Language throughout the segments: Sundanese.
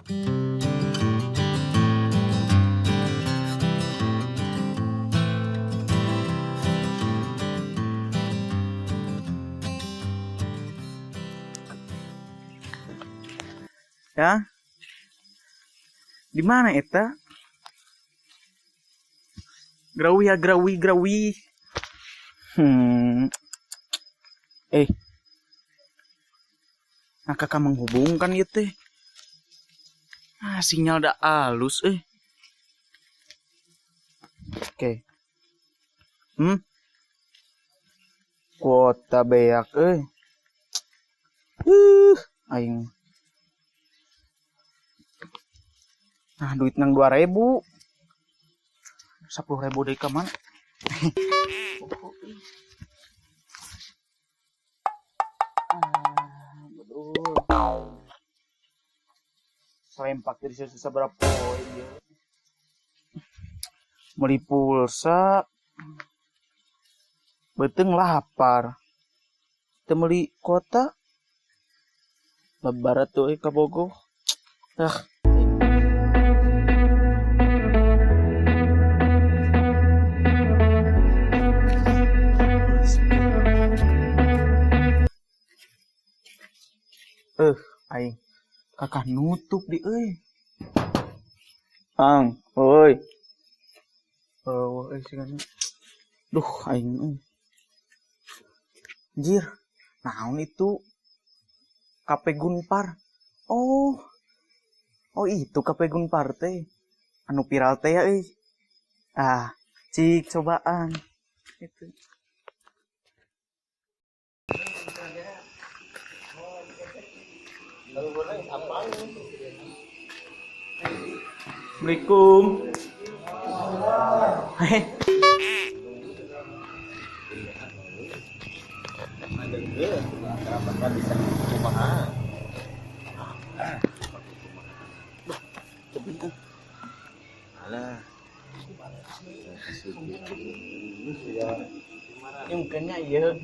Ya. Di mana eta? Grawi ya grawi grawi. Eh. Nah, kakak menghubungkan ieu teh. Ah, sinyal da alus eh. Oke. Kuota beak euy. Aing. Nah, duit nang 2000. 10.000 deui ka mana? Ah, betul. Selempak dari susah berapa poin dia. Beli pulsa. Beuteung lapar. Teu meuli kuota. Lebar atuh euy ka Bogo. Ah. Aing kakak nutup di euy. Ang, oi. Oh, euy sigana. Duh, aing euy. Anjir, naon itu? KP Gunpar. Oh. Oh, itu KP Gunpar teh. Anu viral teh ya euy. Ah, cik cobaan. Itu. Assalamualaikum. Hei. Ini mungkinnya iya.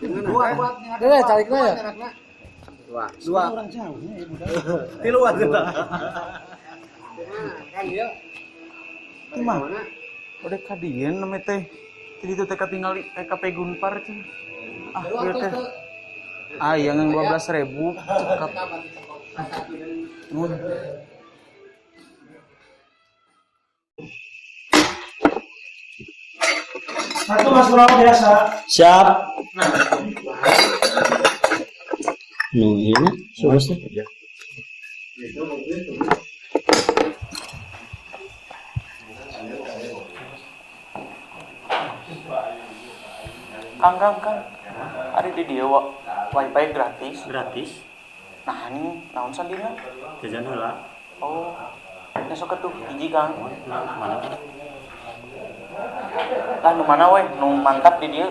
Dua. Dua, cari ya. Dua. Orang jauh ya, Tilu kita. Kan dia. Mah. Udah kadieu namanya teh. Jadi itu teh katingali KP Gunpar cenah. Ah, ieu teh. Ah, yang 12.000 cekap. Nuhun. Satu Mas Purwo biasa. Siap. Nu ini sausnya. Kang, Kang, Kang. Ada di dia wifi gratis. Gratis. Nah, ini naon sandina? Jajan heula. Oh. Nah, sok atuh hiji Kang. Mana? Lah nu mana we? Nu mantap di dieu.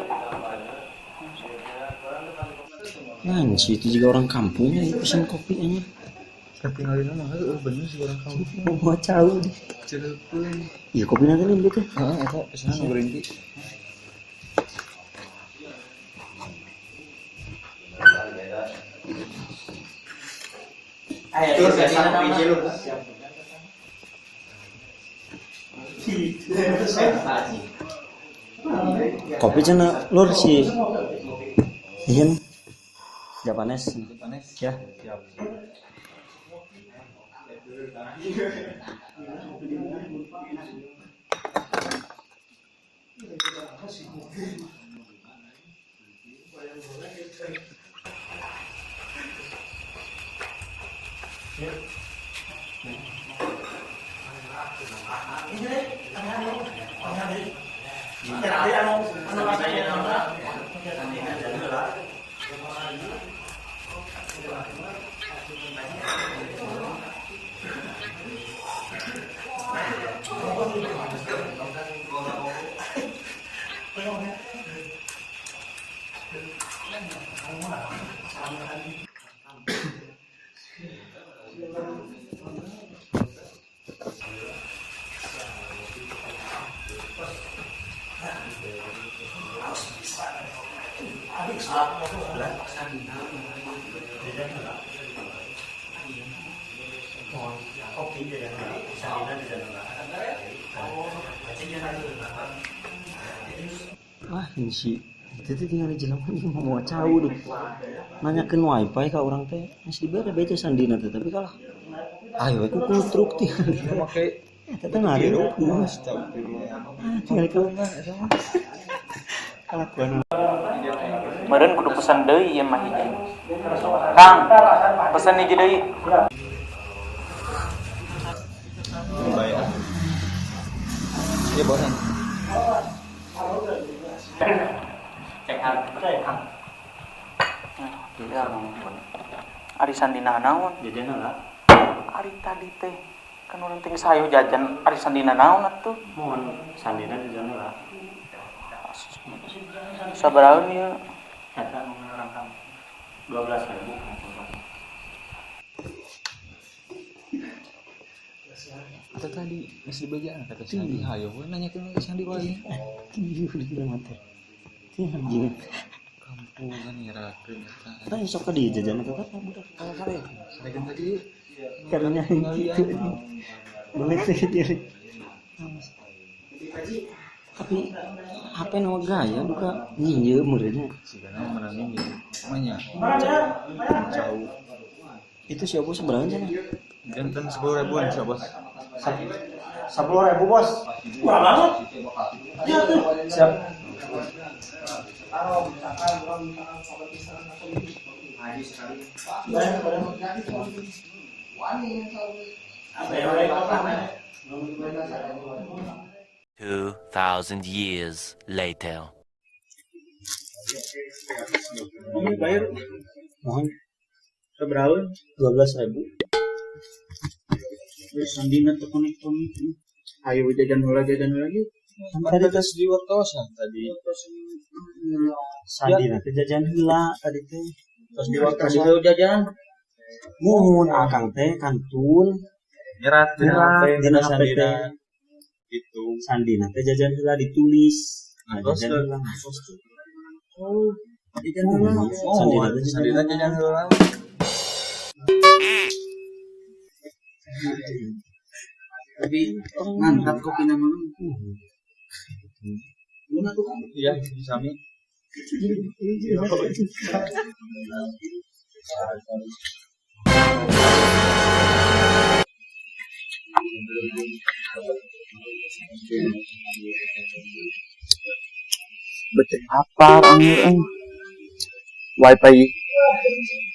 Nah, si itu juga orang kampung ya, pesan kopi aja. Ketinggalan mah heueuh bener sih orang kampung. Mau cau deh. Cileupeuy. Iya kopi nanti nih gitu. Heeh, eta pesanan green tea. Kopi cina lur si Ihin Japanes. Ya. Wah, si itu teh tinggal di jelema mau cau deh. Nanyakeun wifi ka urang teh, geus dibere beja sandina teh tapi kalah. Ayo we ku kultruk teh. Make Eta teh ngarirup. Astagfirullah. Tinggal ka kalakuan. Meureun kudu pesan deui ieu mah hiji. Kang, pesan hiji deui. Bayar. Iya, bosan. Ari sandina naon? Jajan lah. Ari tadi teh kan urang teh geus hayu jajan, ari sandina naon atuh? Mohon sandina jajan lah. Sabaraha ieu? Eta nu orang kamu. 12.000. Eta tadi geus dibejaan kata Sandi, hayo we nanyakeun ka Sandi wae. Kieu di jelema teh. Anjing. Kampungan ngerakeun eta. Eta sok ka dieu jajan eta teh budak kale-kale. Sarekeun tadi Karena gitu. Boleh teh diri. Tapi HP nu gaya duka nyinjeum meureunnya. sigana menangin ya. Manya. Jauh. Itu siapa seberapa cenah? Jantan 10.000-an sih, Bos. 10.000 bos. Murah banget. Iya tuh. Siap. Two thousand years later. Ini bayar Mohon sabaraha? 12.000. Terus sandina teh konek. Ayo jajan heula yeuh. Kan tadi Tadi tes di wartosan tadi. sandina teh jajan heula tadi teh. Tos di Tadi wartosan. heula jajan. Muhun akang teh kantun Nyerat dina nyerat HP dina kata HP Sandina. teh. Gitu. Sandina teh jajan heula ditulis. Nah, Terus jajan teh. heula ngatos tuh. Oh, jajan heula. Oh, Sandina teh jajan Sandina jajan heula. Tapi mantap kopi nama. Luna tuh kan. Iya, sami. Betul apa angin euy. Wifi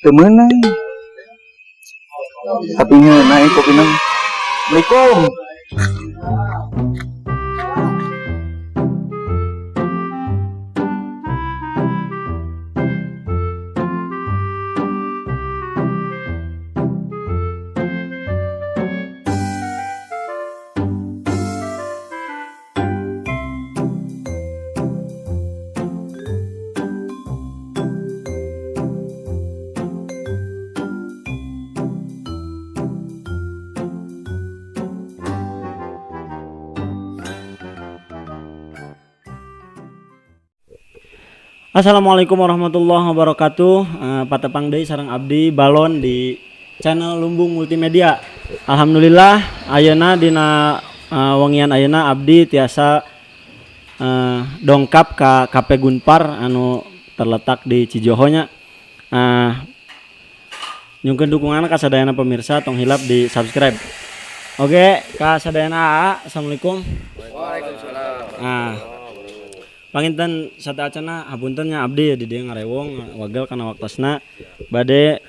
teu meunang. Tapi ngeunah euy kopina. Assalamualaikum. Assalamualaikum warahmatullahi wabarakatuh. Patepang deui sareng abdi Balon di channel Lumbung Multimedia. Alhamdulillah ayeuna dina wengian ayeuna abdi tiasa dongkap ka Kape Gunpar anu terletak di Cijoho nya. Nyungkeun dukungan ka sadayana pemirsa tong hilap di subscribe. Oke, ka sadayana AA, assalamualaikum. Waalaikumsalam. Nah, panginten sateuacanna hapunten nya abdi di dieu ngarewong wagel kana waktosna bade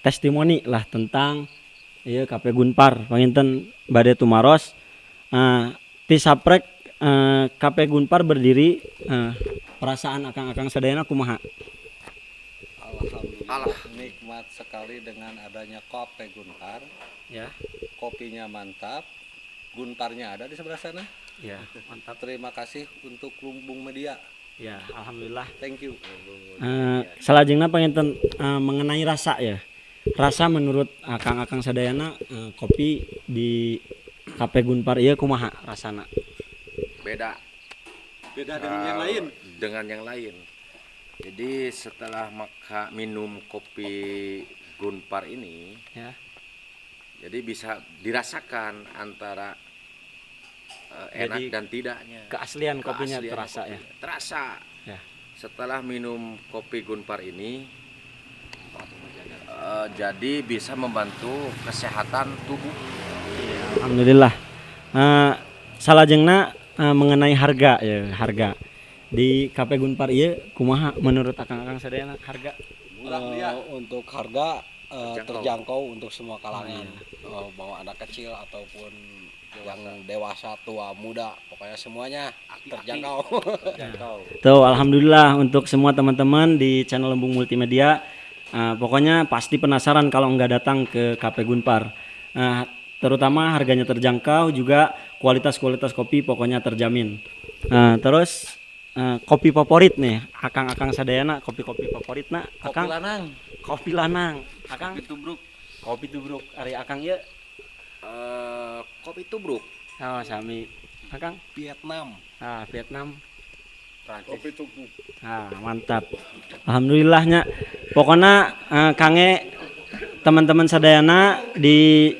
testimoni lah tentang ieu Kape Gunpar. Panginten bade tumaros ti saprek Kape Gunpar berdiri, perasaan akang-akang sadayana kumaha? Alhamdulillah nikmat sekali dengan adanya Kopi Gunpar. Ya. Kopinya mantap, Gunparnya ada di sebelah sana. Ya, mantap. Terima kasih untuk Lumbung Media. Ya, alhamdulillah. Thank you. Salajengna panginten mengenai rasa ya. Rasa menurut akang-akang sadayana kopi di Kape Gunpar ieu kumaha rasana? Beda. Beda dengan yang lain. Dengan yang lain. Jadi setelah maka minum kopi Gunpar ini, ya. Jadi bisa dirasakan antara Enak Jadi, dan tidaknya. Keaslian kopinya Keaslian terasa ya. kopinya. Terasa. Ya. Setelah minum kopi Gunpar ini, jadi bisa membantu kesehatan tubuh. Alhamdulillah. Salajengna mengenai harga ya, harga. Di KP Gunpar ieu kumaha menurut akang-akang sadayana harga? Untuk harga Terjangkau. terjangkau untuk semua kalangan. Mau anak kecil ataupun yang dewasa, tua, muda, pokoknya semuanya terjangkau. Terjangkau. Tuh, alhamdulillah untuk semua teman-teman di channel Lembung Multimedia. Pokoknya pasti penasaran kalau nggak datang ke KP Gunpar. Terutama harganya terjangkau, juga kualitas-kualitas kopi pokoknya terjamin. Terus kopi favorit nih, akang-akang sadayana kopi-kopi favorit na, Kopi akang lanang. Kopi lanang, akang Kopi tubruk. Kopi tubruk, ari akang ieu? Kopi tubruk. Oh, sami. Akang? Vietnam. Ah, Vietnam. Kopi tubruk. Ah, mantap. Alhamdulillahnya. Pokoknya kangge teman-teman sadayana di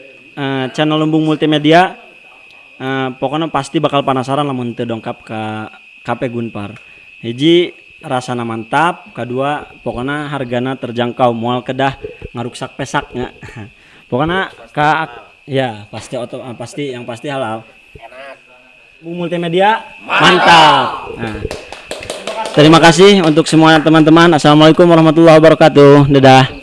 channel Lumbung Multimedia, pokoknya pasti bakal penasaran lamun teu dongkap ke KP Gunpar. Hiji, rasana mantap, kedua pokoknya hargana terjangkau, moal kedah ngaruksak pesaknya. Pokoknya ka ya pasti oto, pasti yang pasti halal. Lumbung Multimedia mantap. Nah, terima kasih untuk semua teman-teman. Assalamualaikum warahmatullahi wabarakatuh. Dadah.